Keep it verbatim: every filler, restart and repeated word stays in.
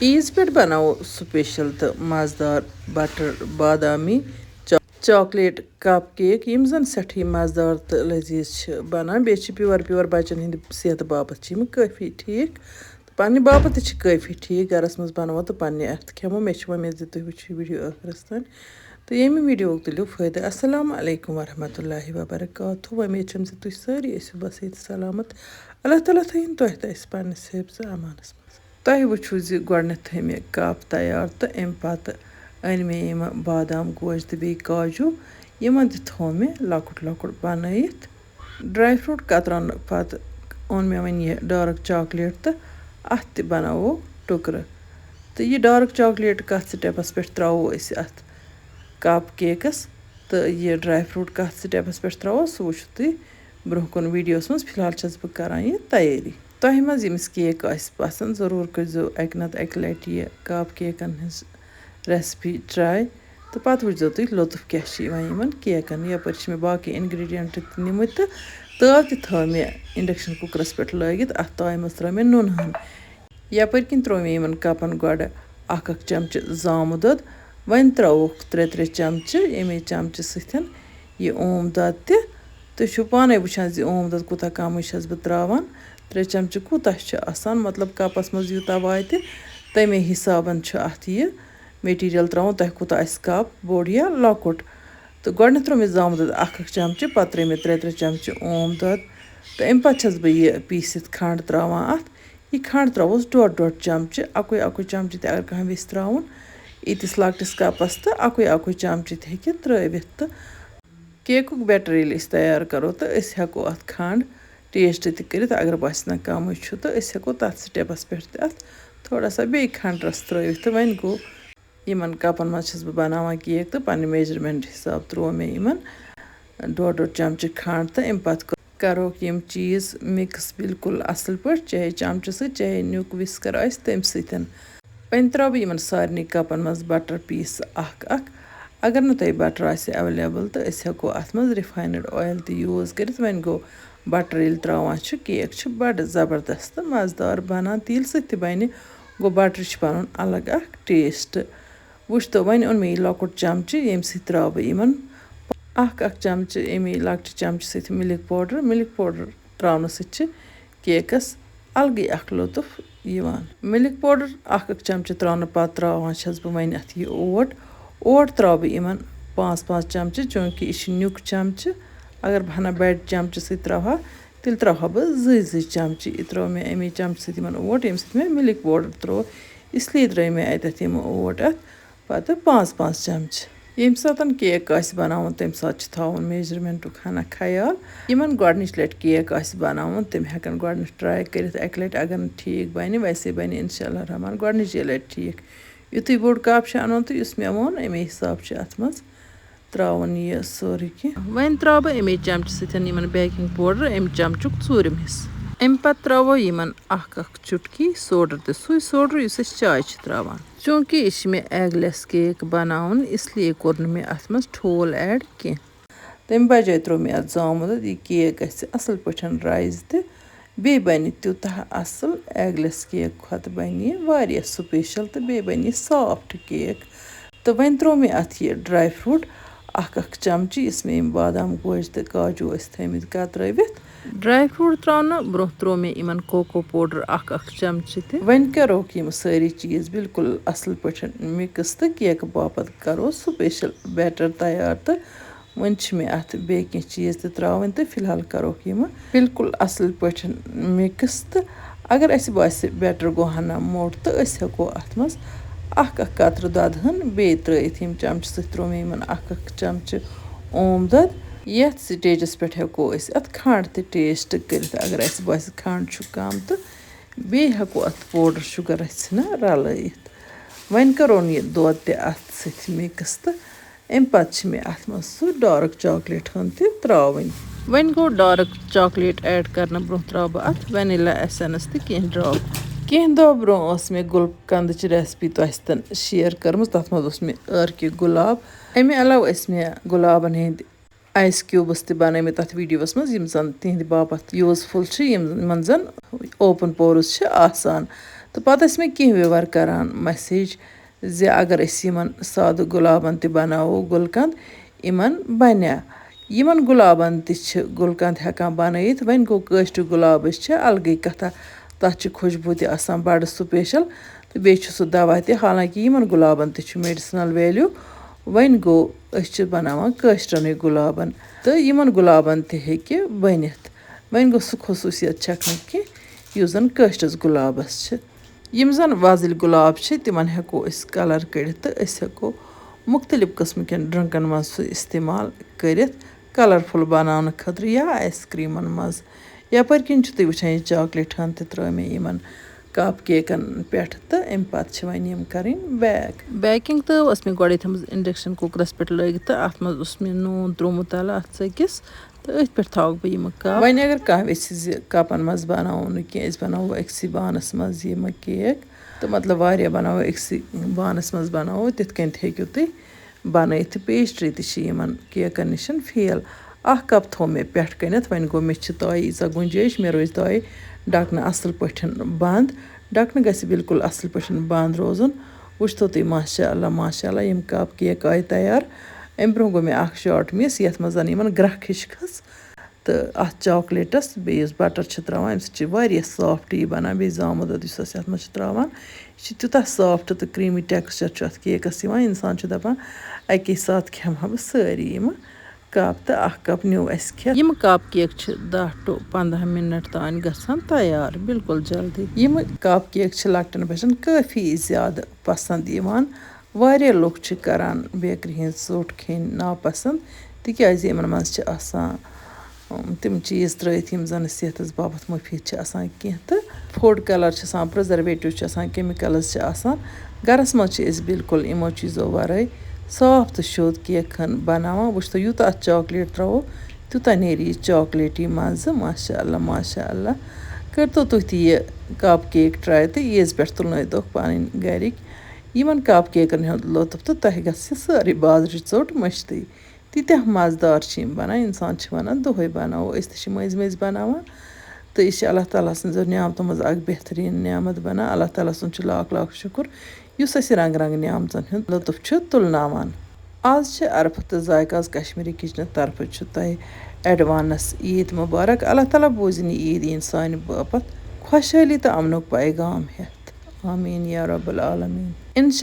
عیٖز پٮ۪ٹھ بناوو سپیشل تہٕ مزٕدار بٹر بادامی چا-، چاکلیٹ کپ کیک، یِم زن سٮ۪ٹھٕے مزٕدار تہٕ لذیذ چھِ بنان۔ بیٚیہِ چھِ پیور پیور بچن ہٕنٛدِ صحتہٕ باپتھ چھِ یِم کٲفی ٹھیٖک، تہٕ پننہِ باپتھ تہِ چھِ کٲفی ٹھیٖک۔ گرس منٛز بناوو تہٕ پننہِ اتھٕ کھٮ۪مو۔ مےٚ چھِ وۄمید زِ تُہۍ وٕچھِو ویڈیو ٲخرس تام۔ تہٕ ییٚمہِ ویڈیوُک تُلِو فٲیدٕ۔ السلام علیکم ورحمۃ اللہ وبرکاتہ۔ وۄمید چھم زِ تُہۍ سٲری ٲسِو بصحت سلامت۔ اللہ تعالیٰ تھٲیِن تۄہہِ تہٕ اَسہِ پننِس حفظ امانس منٛز۔ تۄہہِ وٕچھِو زِ گۄڈٕنٮ۪تھ تھٲے مےٚ کپ تیار تہٕ اَمہِ پتہٕ أنۍ مےٚ یِم بادام گوجہِ تہٕ بیٚیہِ کاجوٗ۔ یِمن تہِ تھوو مےٚ لۄکُٹ لۄکُٹ بنٲیِتھ۔ ڈراے فروٹ کتراونہٕ پتہٕ اوٚن مےٚ وۄنۍ یہِ ڈارک چاکلیٹ تہٕ اتھ تہِ بناوو ٹُکرٕ۔ تہٕ یہِ ڈارک چاکلیٹ کتھ سٹیپس پٮ۪ٹھ تراوو أسۍ اتھ کپ کیکس تہٕ یہِ ڈراے فروٹ کتھ سٹیپس پٮ۪ٹھ تراوو، سُہ وٕچھِو تُہۍ برونٛہہ کُن ویڈیوس منٛز۔ فی الحال چھَس بہٕ کران یہِ تیٲری۔ تۄہہِ منٛز ییٚمِس کیک آسہِ پسنٛد، ضروٗر کٔرۍزیو اَکہِ نتہٕ اَکہِ لٹہِ یہِ کپ کیکن ہٕنٛز recipe try۔ تہٕ پتہٕ وٕچھزیو تُہۍ لطف کیٛاہ چھُ یِوان یِمن کیکن۔ یپٲرۍ چھِ مےٚ باقٕے ingredient تہِ نِمٕتۍ تہٕ تٲو تہِ تھٲو مےٚ induction cookerس پٮ۪ٹھ لٲگِتھ۔ اتھ تاوِ منٛز ترٲو مےٚ نُنہٕ ہن۔ یپٲرۍ کِنۍ ترٛوو مےٚ یِمن کپن گۄڈٕ اکھ اکھ چمچہٕ زامہٕ دۄد۔ وۄنۍ ترٛاووکھ ترٛےٚ ترٛےٚ چمچہٕ ییٚمے چمچہٕ سۭتۍ یہِ اوم دۄد تہِ۔ تُہۍ چھِو پانے وٕچھان زِ اوم دۄد کوٗتاہ کمٕے چھَس بہٕ ترٛاوان۔ ترٛےٚ چمچہٕ کوٗتاہ چھُ آسان، مطلب، کپس منٛز یوٗتاہ واتہِ، تَمے حسابن چھُ اتھ یہِ material ترٛاوُن، تۄہہِ کوٗتاہ آسہِ کپ بوٚڑ یا لۄکُٹ۔ تہٕ گۄڈٕنٮ۪تھ ترٛوو مےٚ زامہٕ دۄد اکھ اکھ چمچہٕ، پتہٕ ترٛٲے مےٚ ترٛےٚ ترٛےٚ چمچہٕ اوم دۄد، تہٕ اَمہِ پتہٕ چھَس بہٕ یہِ پیٖسِتھ کھنٛڈ ترٛاوان اتھ۔ یہِ کھنٛڈ ترٛاووس ڈۄڈ ڈۄڈ چمچہٕ، اَکُے اَکُے چمچہٕ تہِ اگر کانٛہہ ویٚژھِ ترٛاوُن أتِس لۄکٹِس کپس، تہٕ اَکُے اَکُے چمچہٕ تہِ ہیٚکہِ ترٛٲوِتھ۔ تہٕ کیکُک batter ییٚلہِ أسۍ تیار کرو، تہٕ أسۍ ہٮ۪کو اتھ کھنٛڈ taste تہِ کٔرِتھ۔ اگر باسہِ نہ کمٕے چھُ، تہٕ أسۍ ہٮ۪کو تتھ stepس پٮ۪ٹھ تہِ اتھ تھوڑا سا بیٚیہِ کھنٛڈ رس ترٛٲوِتھ۔ تہٕ وۄنۍ گوٚو، یِمن کپن منٛز چھَس بہٕ بناوان کیک، تہٕ پننہِ measurement حساب ترٛوو مےٚ یِمن ڈۄڈ ڈۄڈ چمچہٕ کھنٛڈ، تہٕ اَمہِ پتہٕ کرہوکھ یِم چیٖز mix بالکل اصل پٲٹھۍ، چاہے چمچہٕ سۭتۍ، چاہے نیُک whisker آسہِ تَمہِ سۭتۍ۔ وۄنۍ ترٛاوٕ بہٕ یِمن سارنٕے کپن منٛز butter piece اکھ اکھ۔ اگر نہٕ تۄہہِ butter آسہِ available، تہٕ أسۍ ہٮ۪کو اتھ منٛز refined oil تہِ use کٔرِتھ۔ وۄنۍ گوٚو، butter ییٚلہِ ترٛاوان چھِ، کیک چھُ بڑٕ زبردست تہٕ مزٕدار بنان۔ تیٖلہٕ سۭتۍ تہِ بنہِ، گوٚو، butter چھُ پنُن الگ اکھ taste۔ وٕچھ تو، وۄنۍ اوٚن مےٚ یہِ لۄکُٹ چمچہٕ، ییٚمہِ سۭتۍ ترٛاوٕ بہٕ یِمن اکھ اکھ چمچہٕ اَمی لۄکٹہِ چمچہٕ سۭتۍ milk powder۔ Milk powder ترٛاونہٕ سۭتۍ چھِ کیکس الگٕے اکھ لطف یِوان۔ Milk powder اکھ اکھ چمچہٕ ترٛاونہٕ پتہٕ ترٛاوان چھَس بہٕ وۄنۍ اتھ یہِ اوٹ۔ اوٹ ترٛاوٕ بہٕ یِمن پانٛژھ پانٛژھ چمچہٕ، چوٗنٛکہِ یہِ چھِ نیُک چمچہٕ۔ اگر بہٕ ہنا بڑِ چمچہٕ سۭتۍ ترٛاوٕ ہا، تیٚلہِ ترٛاوٕ ہا بہٕ زٕے زٕے چمچہٕ۔ یہِ ترٛوو مےٚ اَمی چمچہٕ سۭتۍ یِمن اوٹ، ییٚمہِ سۭتۍ مےٚ milk powder ترٛوو، اس لیے ترٛٲے مےٚ اَتٮ۪تھ یِم اوٹ اَتھ پتہٕ پانٛژھ پانٛژھ چمچہٕ۔ ییٚمہِ ساتہٕ کیک آسہِ بناوُن، تَمہِ ساتہٕ چھُ تھاوُن measurementُک ہنا خیال۔ یِمن گۄڈٕنِچ لٹہِ کیک آسہِ بناوُن، تِم ہٮ۪کن گۄڈٕنٮ۪تھ try کٔرِتھ اَکہِ لٹہِ۔ اگر نہٕ ٹھیٖک بنہِ، ویسے بنہِ انشاءاللہ الرحمن گۄڈٕنِچے لٹہِ ٹھیٖک۔ یُتھُے بوٚڑ کپ چھُ اَنُن تہٕ یُس مےٚ ووٚن، اَمے حساب چھُ اَتھ منٛز ترٛاوُن یہِ سورُے کینٛہہ۔ وۄنۍ ترٛاوٕ بہٕ اَمے چمچہٕ سۭتۍ یِمن baking powder، اَمہِ چمچُک ژوٗرِم حصہٕ۔ اَمہِ پتہٕ ترٛاوو یِمن اکھ اکھ چُٹکی soda تہٕ سُے soda یُس أسۍ چاے چھِ ترٛاوان۔ چوٗنٛکہِ یہِ چھِ مےٚ eggless cake بناوُن، اس لیے کوٚر نہٕ مےٚ اَتھ منٛز ٹھوٗل add کینٛہہ۔ تَمہِ بجایہِ ترٛوو مےٚ اَتھ زامُت دۄد۔ یہِ کیک گژھِ اَصٕل پٲٹھۍ rise تہٕ بیٚیہِ بَنہِ تیوٗتاہ اَصٕل۔ Eggless cake کھۄتہٕ بَنہِ یہِ واریاہ special تہٕ بیٚیہِ بَنہِ یہِ soft cake۔ تہٕ وۄنۍ ترٛوو مےٚ اَتھ یہِ dry fruit اَکھ اَکھ چمچہٕ، یُس مےٚ یِم بادام گوجہِ تہٕ کاجوٗ ٲسۍ تھٲومٕتۍ کترٲوِتھ۔ Dry fruit ترٛاونہٕ برٛونٛہہ ترٛوو مےٚ یِمن cocoa powder اَکھ اَکھ چمچہٕ تہِ۔ وۄنۍ کَروکھ یِم سٲری چیٖز بالکل اَصٕل پٲٹھۍ mix تہٕ کیکہٕ باپتھ کَرو special batter تیار۔ تہٕ وۄنۍ چھِ مےٚ اَتھ بیٚیہِ کینٛہہ چیٖز تہِ ترٛاوٕنۍ تہٕ فی الحال کَروکھ یِمہٕ بالکل اَصٕل پٲٹھۍ mix۔ تہٕ اگر اَسہِ باسہِ batter گوٚو ہنا موٚٹ، تہٕ أسۍ ہٮ۪کو اَتھ منٛز اَکھ اَکھ قطرٕ دۄدٕ ہن بیٚیہِ ترٛٲیِتھ۔ ییٚمہِ چمچہٕ سۭتۍ ترٛوو مےٚ یِمن اَکھ اَکھ چمچہٕ اوم دۄد۔ یَتھ stageس پٮ۪ٹھ ہٮ۪کو أسۍ اَتھ کھنٛڈ تہِ taste کٔرِتھ۔ اگر اَسہِ باسہِ کھنٛڈ چھُ کم، تہٕ بیٚیہِ ہٮ۪کو اَتھ powder sugar رَژھِ ہنا رَلٲیِتھ۔ وۄنۍ کَرون یہِ دۄد تہِ اَتھ سۭتۍ mix تہٕ اَمہِ پتہٕ چھِ مےٚ اَتھ منٛز سُہ dark chocolate ہن تہِ ترٛاوٕنۍ۔ وۄنۍ گوٚو dark chocolate add کرنہٕ برٛونٛہہ ترٛاوٕ بہٕ اَتھ vanilla essence تہٕ کینٛہہ drop۔ کینٛہہ دۄہ برٛونٛہہ ٲس مےٚ گُلقندٕچ recipe تۄہہِ سۭتۍ share کٔرمٕژ، تَتھ منٛز اوس مےٚ عٲرقہِ گُلاب۔ اَمہِ علاوٕ ٲسۍ مےٚ گُلابن ہٕنٛدۍ ice cubes تہِ بنٲومٕتۍ تَتھ videoس منٛز، یِم زَن تِہنٛدِ باپتھ useful چھِ، یِم، یِمن زَن open pores چھِ آسان۔ تہٕ پَتہٕ ٲسۍ مےٚ کینٛہہ viewer کَران message زِ اگر أسۍ یِمَن سادٕ گُلابَن تہِ بَناوو گُلقَنٛد، یِمَن بَنیٛا؟ یِمَن گُلابَن تہِ چھِ گُلقَنٛد ہٮ۪کان بَنٲیِتھ۔ وۄنۍ گوٚو، کٲشرِ گُلابَس چھِ الگٕے کَتھا، تَتھ چھِ خوشبوٗ تہِ آسان بَڑٕ special، تہٕ بیٚیہِ چھُ سُہ دَوا تہِ۔ حالانکہِ یِمَن گُلابَن تہِ چھُ medicinal value۔ وۄنۍ گوٚو، أسۍ چھِ بَناوان کٲشرٮ۪نٕے گُلابَن، تہٕ یِمَن گُلابَن تہِ ہیٚکہِ بٔنِتھ۔ وۄنۍ گوٚو، سُہ خصوٗصیت چھَکھ نہٕ کینٛہہ، یُس زَن کٲشرِس گُلابَس چھِ۔ یِم زَن وۄزٕلۍ گُلاب چھِ، تِمَن ہٮ۪کو أسۍ colour کٔڑِتھ تہٕ أسۍ ہٮ۪کو مُختٔلِف قٕسمٕکٮ۪ن ڈرٛنٛکَن منٛز سُہ استعمال کٔرِتھ، colourful بَناونہٕ خٲطرٕ یا ice creamَن منٛز۔ یَپٲرۍ کِنۍ چھِو تُہۍ وٕچھان، یہِ chocolate ہَن تہِ ترٛٲو مےٚ یِمَن cup cakeَن پٮ۪ٹھ تہٕ اَمہِ پَتہٕ چھِ وۄنۍ یِم کَرٕنۍ bake۔ Baking تہٕ ٲس مےٚ گۄڈَے تھٲومٕژ induction cookerَس پٮ۪ٹھ لٲگِتھ تہٕ اَتھ منٛز اوس مےٚ نوٗن ترٛوومُت تَلہٕ اَتھ ژٔکِس۔ تہٕ أتھۍ پٮ۪ٹھ تھاوَکھ بہٕ یِمہٕ cup۔ وۄنۍ اگر کانٛہہ یژھِ زِ cupَن منٛز بَناوو نہٕ کینٛہہ، أسۍ بَناوو أکسٕے بانَس منٛز یِمہٕ cake، تہٕ مطلب واریاہ بَناوو أکسٕے بانَس منٛز بَناوو، تِتھ کٔنۍ تہِ ہیٚکِو تُہۍ بَنٲیِتھ۔ تہٕ pastry تہِ چھِ یِمَن cakeَن نِش fail۔ اَکھ cup تھوٚو مےٚ پٮ۪ٹھ کَنٮ۪تھ، وۄنۍ گوٚو مےٚ چھِ تۄہہِ ییٖژاہ گُنجٲیِش، مےٚ روزِ تۄہہِ ڈَکھنہٕ اَصٕل پٲٹھۍ بنٛد۔ ڈَکھنہٕ گژھِ بالکل اَصٕل پٲٹھۍ بنٛد روزُن۔ وٕچھتو تُہۍ، ماشاء اللہ، ماشاء اللہ، یِم cup cake آیہِ تیار۔ اَمہِ برٛونٛہہ گوٚو مےٚ اَکھ shot miss، یَتھ منٛز زَن یِمَن گرٛٮ۪کھ ہِش کھٔژ۔ تہٕ اَتھ chocolateَس بیٚیہِ یُس butter چھِ ترٛاوان، اَمہِ سۭتۍ چھِ واریاہ soft یہِ بَنان۔ بیٚیہِ زامُت دۄد یُس اَسہِ اَتھ منٛز چھِ ترٛاوان، یہِ چھِ تیوٗتاہ soft تہٕ creamy texture چھُ اَتھ cakeَس یِوان، اِنسان چھُ دَپان، اَکی ساتہٕ کھٮ۪مہٕ ہا بہٕ سٲری یِمہٕ cup۔ تہٕ اَکھ cup نیوٗ اَسہِ کھٮ۪تھ۔ یِم cup cake چھِ دَہ to پنٛداہ minute تام گژھان تیار، بالکل جلدی۔ یِم cup cake چھِ لۄکٹٮ۪ن بَچَن کٲفی زیادٕ پَسنٛد یِوان۔ واریاہ لُکھ چھِ کَران bakery ہِنٛز ژوٚٹ کھیٚنۍ ناپَسنٛد، تِکیٛازِ یِمَن منٛز چھِ آسان، اُم، تِم چیٖز ترٛٲوِتھ، یِم زَن صحتَس باپَتھ مُفیٖد چھِ آسان کینٛہہ۔ تہٕ food colour چھِ آسان، preservative چھِ آسان، chemicals چھِ آسان۔ گَرَس منٛز چھِ أسۍ بالکل یِمو چیٖزو وَرٲے صاف تہٕ شوٚد cake ہَن بَناوان۔ وٕچھتو، یوٗتاہ اَتھ chocolate ترٛاوو، تیوٗتاہ نیرِ یہِ chocolateی مَزٕ۔ ماشاء اللہ، ماشاء اللہ۔ کٔرۍتو تُہۍ تہِ یہِ cup cake try تہٕ عیٖذ پٮ۪ٹھ تُلنٲوتوکھ پَنٕنۍ گَرِکۍ یِمَن cup cakeَن ہُنٛد لطف تہٕ تۄہہِ گژھِ سٲرٕے بازرٕچ ژوٚٹ مٔشتٕے۔ تیٖتیٛاہ مَزٕدار چھِ یِم بَنان، اِنسان چھِ وَنان، دۄہَے بَناوو أسۍ تہِ چھِ مٔنٛزۍ مٔنٛزۍ بَناوان۔ تہٕ یہِ چھِ اللہ تعالیٰ سٕنٛزو نعمتو منٛز اَکھ بہتریٖن نعمت بَنان۔ اللہ تعالیٰ سُنٛد چھُ لاکھ لاکھ شُکُر، یُس اَسہِ رنٛگ رنٛگ نعمتَن ہُنٛد لطف چھُ تُلناوان۔ آز چھِ عرفہٕ تہٕ ذائقہٕ آز کشمیٖری کِچنہٕ طرفہٕ چھُ تۄہہِ advance عیٖد مُبارک۔ اللہ تعالیٰ بوٗزِن یہِ عیٖد یِن سانہِ باپتھ خۄشحٲلی تہٕ اَمنُک پیغام ہٮ۪تھ۔ آمین یا رب العالمین۔ اِنشاء